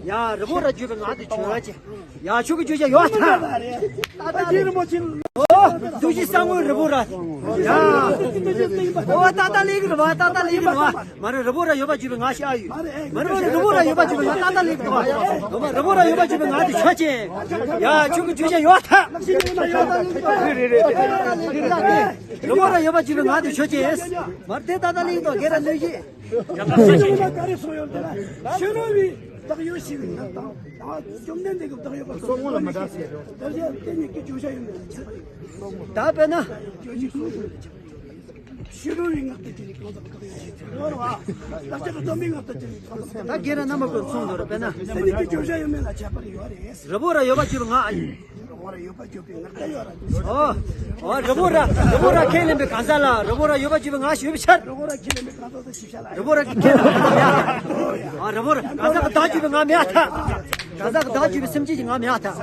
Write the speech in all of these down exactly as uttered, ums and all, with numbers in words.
ཡ། རི་བོ་ར་བརྒྱུད་པའི་ངག་དེ་ཆོས་ཅན། ཡ། ཁྱོད་ཀྱི་བརྗོད་བྱ་ཡོད་ཐལ། ཨོ། འདུ་བྱེད་ས་བོན་རི་བོ་ར། ཡ། ཨོ། ཏག་ཏག་ལེགས་རེད་བ། ཏག་ཏག་ལེགས་རེད་བ། མ་རེད། རི་བོ་ར་ཡོད་པ་བརྒྱུད་པའི་ངག་ཞིག་ཨ་ཡོད། མ་རེད། རི་བོ་ར་ཡོད་པ་བརྒྱུད་པའི་ངག་ཏག་ཏག་ལེགས་རེད་བ། རི་བོ་ར་ཡོད་པ་བརྒྱུད་པའི་ངག་དེ་ཆོས་ཅན། ཡ། ཁྱོད་ཀྱི་བརྗོད་བྱ་ཡོད་ཐལ། རི་བོ་ར་ཡོད་པ་བརྒྱུད་པའི་ངག་དེ་ཆོས་ཅན། མ་རེད། དེ་ཏག་ཏག་ལེགས་འདུག་སྒེར་ར་གནོད་གཞི། ཡང་ན་ཤི་ནས་ག་རེ་སོང་ཡོད་དེ་ན། ཕྱི་རོལ་པའི་བདག་ཡོད་ཞེས་པའི་ངག་དང་། ཡང་བཅོམ་ལྡན་འདས་ཀྱི་བདག་ཡོད་པ་སོགས་སྔོན་ལ་མ་གྲགས་ཟེར། བདག་ཡོད་དེ་ཉིད་ཀྱི་བརྗོད་བྱ་ཡོད་མེད་ལ་ཁྱབ་པ་ཡིན། ད་དཔེར་ན། བརྗོད་བྱའི་ཁུངས་སུ་ཁྱབ་པ་ཡིན། ཕྱི་རོལ་པའི་ངག་དེ་དེ་ནི་གང་ཟག་བདག་ཡོད་ཞེས་ཟེར་ཡོད་རེད་བ། བདག་ཅག་གི་བཅོམ་ལྡན་ངག་དེ་དེ་ནི་གང་ཟག་ད་སྒེར་ར་རྣམ་པ་ཀུན་གསུངས་འདུག་ར། དཔེར་ན། དེ་ཉིད་ཀྱི་བརྗོད་བྱ་ཡོད་མེད་ལ་ཁྱབ་པ་ཡོད་རེད། རི་བོ་ར་ཡོད་པ་བརྒྱུད་པའི་ངག་ཨ་ཡིན། རི་བོ་ར་ཡོད་པ་བརྒྱུད་པའི་ངག་ད་ཡོད་ར། ཨོ། ཨོ། རི་བོ་ར། རི་བོ་ར་ཁས་ལེན་པའི་གང་ཟག་ལ་རི་བོ་ར་ཡོད་པ་བརྒྱུད་པའི་ངག་ཞུ་བའི་ཕྱིར། རི་བོ་ར་ཁས་ལེན་པའི་གང་ཟག་དང་ཞིབ་བཤད་ལ། རི་བོ་ར་ཁས་ལེན་པའི་ངག་མེད་ཐལ། ཨོ། རི་བོ་ར་གང་ཟག་གི་བདག་བརྒྱུད་པའི་ངག་མེད་ཐལ། གང་ཟག་གི་བདག་བརྒྱུད་པའི་སེམས་ཅན་གྱི་ངག་མེད་ཐལ།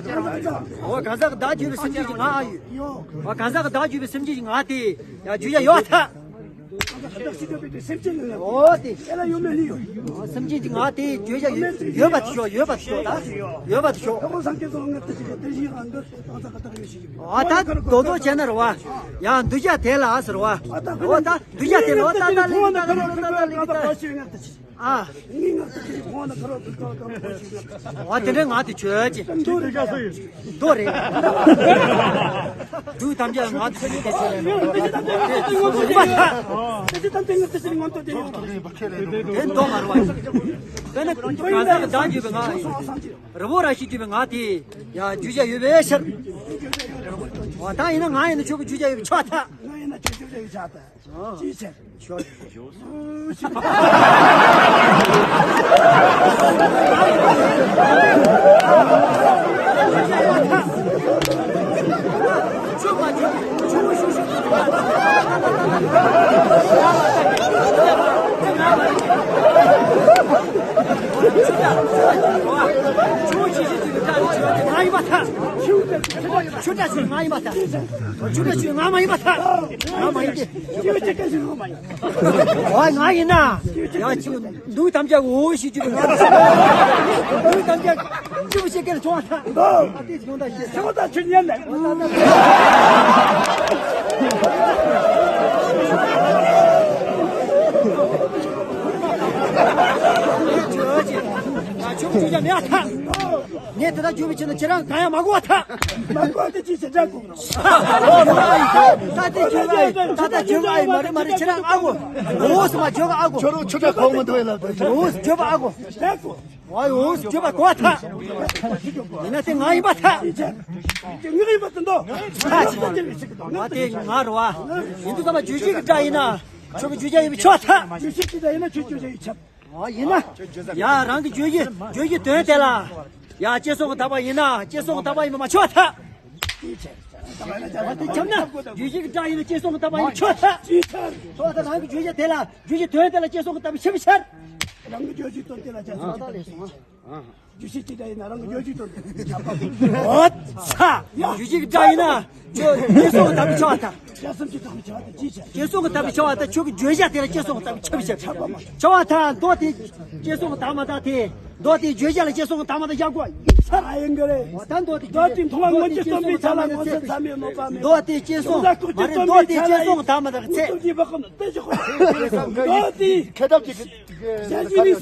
ཨོ། གང་ཟག་གི་བདག་བརྒྱུད་པའི་སེམས་ཅན་གྱི་ངག་ཨ་ཡོད། ཨོ། གང་ཟག་གི་བདག་བརྒྱུད་པའི་སེམས་ཅན་གྱི་ངག་དེ་ཡང་བརྗོད་བྱ་ཡོད་ཐལ། ཨོ་དེ། སེམས་ཅན་གྱི་ངག་དེ་བརྗོད་བྱ་ཡོད། ཡོད་པ་དེ་ཤོག་ཡོད་པ་དེ་ཤོག་ད་ཡོད་པ་དེ་ཤོག་ཨ་ད་རྡོག་རྡོག་བྱས་ན་རེད་བ། ཡང་འདུས་བྱས་དེ་ལ་ཟེར་བ། ཨོ་ད་འདུས་བྱས་དེ་ལ་ཨོ་ད་ད་ལི་ད་ད་ལི་ད་ད་ལི་ད། ཨ། ངའི་ངག་དེ་ཁྱེད་ཁོང་ལ་ཁ་རོག་གི་ཁ་ཁ་ཁ་ཁ། ཨ་དེ་འདྲའི་ངག་དེ་ཆོས་ཅན། མདོ་རེད། མདོ་རེད། དུས་ཐམས་ཅད་ངག་དེ་ཆོས་ཅན་དེ་ཆོས་རེད། དེ་ཅི་ཐམས་ཅད་ངག་དེ་ཆོས་ངོ་མདོ་དེ་ཡོང་དེ་མདོ་མ་རེད་བ། དཔེར་ན་གང་ཟག་གི་བདག་བརྒྱུད་པའི་ངག་རི་བོ་ར་ཞེས་བརྗོད་པའི་ངག་དེ་ཡང་བརྗོད་བྱ་ཡོད་པའི་ཕྱིར། འོ་ད་ཡིན་ན་ང་ཡིན་ན་ཁྱོད་ཀྱི་བརྗོད་བྱ་ཡོད་པའི་ཕྱིར་ད། ང་ཡིན་ན་ཁྱོད་བརྗོད་བྱ་ཡོད་ཕྱིར་ད། ཅིའི་ཕྱིར། ང་ཡིན་པ་ཐལ། ཆུ་ཏྲ་ཆུ་ང་ཡིན་པ་ཐལ། ཆུ་ཏྲ་ཆུ་ང་མ་ཡིན་པ་ཐལ། ང་མ་ཡིན་ཏེ། ཆུ་ཏྲ་ཆུ་ང་མ་ཡིན། ཨོ་ང་ཡིན་ན། ཡ་ཆུ་འདུག་ཐམས་ཅད་འོ་ཞིག་ཆུ་ང་། འདུག་ཐམས་ཅད་ཆུ་ཞིག་སྐད་ཆུང་བ་ཐལ། ཨ་ཏི་ཆུང་ད་ཞིག་ཆུང་ད་ཆུ་ཉན་ནས། ཆུ་ཆུ་ཆུ་མེད་ཐལ། ངས་དེ་ལྟར་བརྗོད་པའི་ཕྱིར་ན་ཁྱེད་རང་གང་ཡང་མ་གོ་བ་ཐལ། མ་གོ་བ་དེ་ཅི་ཞིག་འདྲ་གོ། ད་དེ་བརྗོད་པ་ཡིན། ད་ད་བརྗོད་པ་ཡིན། མ་རེད་མ་རེད། ཁྱེད་རང་ཨ་གོ། འོ་སི་མ་བརྗོད་པ་ཨ་གོ། ཁྱོད་རང་ཆུ་ཚོད་གོང་མ་འདུག་ལབ་དེ། འོ་སི་བརྗོད་པ་ཨ་གོ། འདྲ་གོ། ཨ་འོ་སི་བརྗོད་པ་གོ་བ་ཐལ། ཡིན་ན་དེ་ང་ཡིན་པ་ཐལ། ངའི་ཡིན་པ་དེ་འདུག་ང་དེ་ང་རེད་བ། ཡིན་དུས་ཙམ་པ་བརྗོད་བྱེད་ཀྱི་སྒྲ་ཡིན་ན། ཁྱོད་ཀྱི་བརྗོད་བྱ་ཡིན་པས་ཆོག་ཐལ། བརྗོད་བྱེད་ཀྱི་སྒྲ་ཡིན་ན་ཁྱོད་བརྗོད་བྱ་ཡིན་ཆབ། ཨ་ཡིན་ན། ཡ་རང་གི་བརྗོད་གཞི་བརྗོད་གཞི་དོན་དེ་ལ། ཡ་ཅེས་སོགས་ཀྱི་དག་པ་ཡིན་ན་ཅེས་སོགས་ཀྱི་དག་པ་ཡིན་པ་མ་ཆོག་ཐལ། ཨ་དེ་ཁྱབ་ན་བརྗོད་གཞི་གི་སྒྲ་ཡིན་ན་ཅེས་སོགས་ཀྱི་དག་པ་ཡིན་པ་ཆོག་ཐལ། ཆོག་ཐལ། རང་གི་བརྗོད་བྱ་དེ་ལ་བརྗོད་གཞི་དོན་དེ་ལ་ཅེས་སོགས་ཀྱི་དག་པ་ཆོག་པའི་ཕྱིར། རང་གི་བརྗོད་གཞི་དོན་དེ་ལ་ཅེས་སོགས་ཀྱི་དག་པ་ཆོག་པའི་ཕྱིར། བརྗོད་བྱེད་ཀྱི་སྒྲ་ཡིན་ན་རང་གི་བརྗོད་གཞི་དོན་དེ་ལ་ཁྱབ་པ། འོ་ཚ། བརྗོད་བྱེད་ཀྱི་སྒྲ་ཡིན་ན་ཅེས་སོགས་ཀྱི་དག་པ་ཆོག་ཐལ། ཅེས་སོགས་ཀྱི་དག་པ་ཆོག་པ་དང་ཁྱོད་ཀྱི་བརྗོད་བྱ་དེ་ལ་ཅེས་སོགས་ཀྱི་དག་པ་ཆོག་པའི་ཕྱིར། ཆོག་པ་དང་མདོ་དེ་ཅེས་སོགས་ཀྱི་དག་མ་དག་དེ། མདོ་དེ་བརྗོད་བྱ་ལ་ཅེས་སོགས་ཀྱི་དག་མ་དག་བཞག་དགོས་ཡིན་ཚར། ཨ་ཡིན་གྱི་རེད། འོ་ད་མདོ་དེ་མདོ་དེ་མཐོང་བ་སྔོན་གྱི་རྟོན་པའི་ཆ་ལ་ངོ་ཚ་ཚ་མེད་གནོད་པ་མེད། མདོ་དེ་ཅེས་སོགས་མ་རེད། མདོ་དེ་ཅེས་སོགས་ཀྱི་དག་མ་དག་ཚེ། མདོ་དེ་ཁ་ཐབས་ཀྱི་གཞལ་བྱའི་གནས་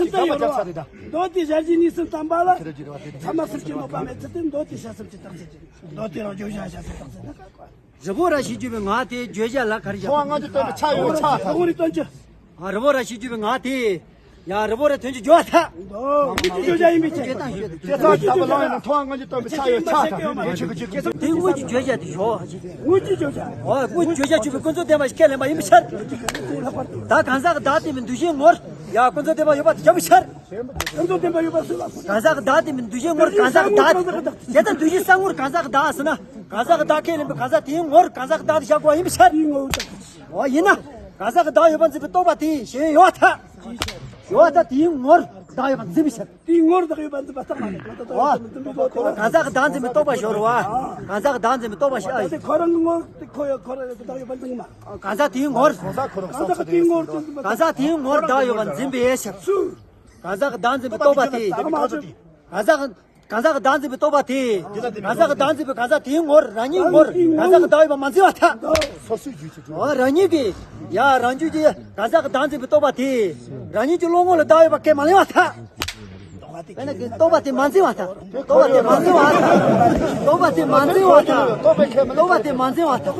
གསུམ་བལྟམས་པ་ལ། ཚད་མ་གསུམ་གྱིས་གནོད་པ་མེད་ཚུལ་དེ་མདོ་དེ་བྱ་གསུམ་གྱིས་བརྟག་ཚུལ་གྱི། མདོ་དེ་རང་བརྗོད་བྱ་བྱ་གསུམ་བརྟག་ཚུལ་དེ། རི་བོ་ར་ཞེས་བརྗོད་པའི་ངག་དེ་བརྗོད་བྱ་ལ་ག་རེ་བཞག་མཐོང་བ་སྔོན་གྱི་རྟོན་པའི་ཆ་ཡོད་ཆ་ཐལ། ཨོ་རི་སྟོན་ཅི། ཨ་རི་བོ་ར་ཞེས་བརྗོད་པའི་ངག་དེ། ཡ་རི་བོ་ར་དོན་གྱི་བརྗོད་པ་ཐལ། དངོས་ཀྱི་བརྗོད་བྱ་ཡིན་པའི་ཕྱིར། ཅེས་དང་ཞེས་ཏེ། ཅེས་དང་ཞེས་པ་ལ་ཡང་ན་མཐོང་བ་སྔོན་གྱི་རྟོན་པའི་ཆ་ཡོད་ཆ་ཐལ། དེ་དངོས་ཀྱི་བརྗོད་བྱ་དེ་ཞོག་དངོས་ཀྱི་བརྗོད་བྱ། ཨོ་དངོས་ཀྱི་བརྗོད་བྱ་ཆོས་པའི་ཀུན་རྫོབ་བདེན་པ་ཞིག་ཁས་ལེན་པ་ཡིན་པའི་ཕྱིར། ད་གང་ཟག་གི་བདག་དེ་མིན་འདུས་བྱས་ངོར་ཡ་ཀུན་རྫོབ་བདེན་པ་ཡོད་པ་དེ་ཁྱབ་པའི་ཕྱིར། ཀུན་རྫོབ་བདེན་པ་ཡོད་པ་སུ་ལ་གང་ཟག་གི་བདག་དེ་མིན་འདུས་བྱས་ངོར་གང་ཟག་གི་བདག་དེ། དེ་ལྟར་འདུས་བྱས་ས་ངོར་གང་ཟག་གི་བདག་ཟེར་ན། གང་ཟག་གི་བདག་ཁས་ལེན་པའི་གང་ཟག་དེའི་ངོར་གང་ཟག་གི་བདག་དེ་བཞག་དགོས་པ་ཡིན་པའི་ཕྱིར། འོ་ཡིན་ན། གང་ཟག་གི་བདག་ཡོད་པར་འཛིན་པའི་རྟོག་པ་དེ་གཞན་ཡོད་ཐལ། ཡོད་ཐལ། དེའི་ངོར་བདག་ཡོད་པར་འཛིན་པའི་ཕྱིར། དེའི་ངོར་བདག་ཡོད་པར་འཛིན་པ་རྟགས་མ་རེད། འོ། གང་ཟག་གི་བདག་འཛིན་པའི་རྟོག་པ་ཤོར་བ། གང་ཟག་གི་བདག་འཛིན་པའི་རྟོག་པ་ཤོར་ཨ་ཡིན། ཁོ་རང་གི་ངོར་ཁོ་ཡོད་ཁོ་རང་ཡོད་པར་བདག་ཡོད་པར་འཛིན་མ། གང་ཟག་དེའི་ངོར། གང་ཟག་དེའི་ངོར་བདག་ཡོད་པར་འཛིན་པའི་ཕྱིར། གང་ཟག་གི་བདག་འཛིན་པའི་རྟོག་པ་དེ། རྟགས་མ་རེད། གང་ཟག་གང་ཟག་གི་བདག་འཛིན་པའི་རྟོག་པ་དེས། གང་ཟག་གི་བདག་འཛིན་པའི་གང་ཟག་དེའི་ངོར་རང་ཉིད་ངོར་གང་ཟག་གི་བདག་ཡོད་པ་མ་འཛིན་པར་ཐལ། སོ་སོའི་རྒྱུད་ཀྱི་འགྲོ། འོ་རང་ཉིད་ཀྱིས་ཡ་རང་རྒྱུད་ཀྱི་གང་ཟག་གི་བདག་འཛིན་པའི་རྟོག་པ་དེས་རང་ཉིད་ཀྱི་བློ་ངོ་ལ་བདག་ཡོད་པ་ཁས་མ་ལེན་པར་ཐལ། དཔེར་ན་རྟོག་པ་དེ་མ་འཛིན་པར་ཐལ། རྟོག་པ་དེ་མ་འཛིན་པར་ཐལ། རྟོག་པ་དེ་མ་འཛིན་པར་ཐལ། རྟོག་པའི་ཁས་མི་ལེན། རྟོག་པ་དེ་མ་འཛིན་པར་ཐལ།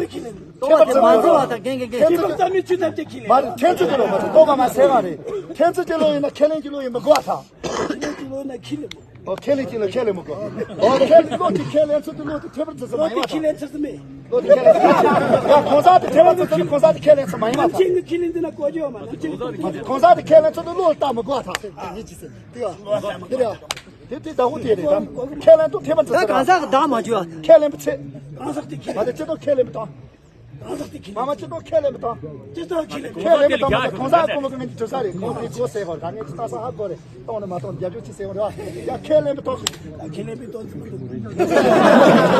རྟོག་པ་དེ་མ་འཛིན་པར་ཐལ། རྒན་རྒན་རྒན། ཁྱད་པར་ཙམ་མིན་ཆུ་ཙམ་གྱི་ཁས་ལེན། མ་རེད། ཁྱད་ཆོས་ཀྱི་བློ་མ་རེད། རྟོག་པ་མ་ཟེར་བ་རེད། ཁྱད་ཆོས་ཀྱི་བློ་ཡིན་ན་ཁས་ལེན་གྱི་བློ་ཡིན་པ་གོ་བ་ཐལ། ཁས་ལེན་གྱི་བློ་ཡིན་ན་ཁས་ལེན་དགོས། ཨོ་ཁས་ལེན་གྱི་བློ་ཁས་ལེན་མི་དགོས། ཨོ་ཁས་ལེན་བློ་དེ་ཁས་ལེན་ཚུལ་དེ་བློ་དེ་ཁྱད་པར་ཙམ་ཙམ་མ་ཡིན་པ་ཐལ། བློ་དེ་ཁས་ལེན་ཚུལ་དེ་མེད། བློ་དེ་ཁས་ལེན་ཚུལ་དེ་ཡང་གང་ཟག་དེ་ཁྱད་པར་ཙམ་ཙམ་གང་ཟག་དེ་ཁས་ལེན་ཚུལ་མ་ཡིན་པ་ཐལ། ནམ་རྒྱུན་གྱི་ཁས་ལེན་འདི་ན་གོ་རྒྱུ་ཡོད་མ། ནམ་རྒྱུན་གྱི་ཁས་ལེན། གང་ཟག་དེ་ཁས་ལེན་ཚུལ་དེ་བློ་ལ་བཏགས་མི་དགོས་པ་ཐལ། དེ་ཡང་དེ་རེད། དེ་དེ་ཟླ་བོ་དེ་རེད་དམ། ཁས་ལེན་དུ་ཐེ་བ་ད་ཙམ་ཙམ། གང་ཟག་གི་བདག་མ་གྱུར་བ། ཁས་ལེན་པའི་ཚེ། གང་ཟག་དེ་ཁས་ལེན། ད་ལྟ་སྤྱི་ལྡོག་ཁས་ལེན་པའི་དང་། གང་ཟག་དེ་ཁས་ལེན། མ་མ་སྤྱི་ལྡོག་ཁས་ལེན་པའི་དང་། སྤྱི་ལྡོག་ཁས་ལེན། ཁས་ལེན་པའི་དང་། གང་ཟག་ཀུན་ལ་ཀུན་ངེས་ཀྱི་གྲུབ་ས་རེད། གང་དེ་གོ་ཟེར་བར་ག་ངེས་ཀྱི་ལྟ་ས་ཧ་གོ་རེད། གཏོང་ནས་མ་གཏོང་རྒྱབ་སྐྱོར་བྱེད་ཟེར་བ་རེད་བ། ཡ་ཁས་ལེན་པའི་དང་། ཁས་ལེན་པའི་དང་དེ་མི་འདུག་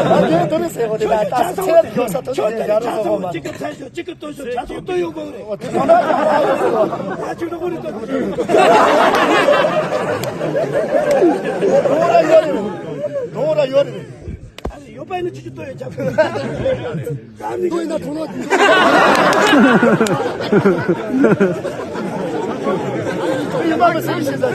ཨ་དེ་དེ་རེད་ཟེར་བ་དེ་ལ་ད་ཚེ་ཡོད་ས་དུ་ཚེ་ཡོད་རེད་ཟེར་བ་མ་རེད། གཅིག་གི་ཚེ་ཤོག་གཅིག་གི་སྟོན་ཤོག་བྱ་ཚོགས་སྟོན་ཡོང་དགོས་རེད། འོ་དེ་གང་ལྟར་ཡང་ཧ་གོ་ཟེར་བ། ང་ཅིག་ལ་ཧོ་རེ་ཏོ་ཁོ་ཅིག་རེད། རོ་ར་ཡོད་རེད། རོ་ར་ཡོད་རེད། ཨ་ནི་ཡོད་པ་ཡིན་ན་ཅི་ཅི་ལྟོས་ཡོད་ཅག་ལྟོས་ཡིན་ན་གྲོང་ལོག་ཡིན་པ་མི་སེམས་ཤེས་ས།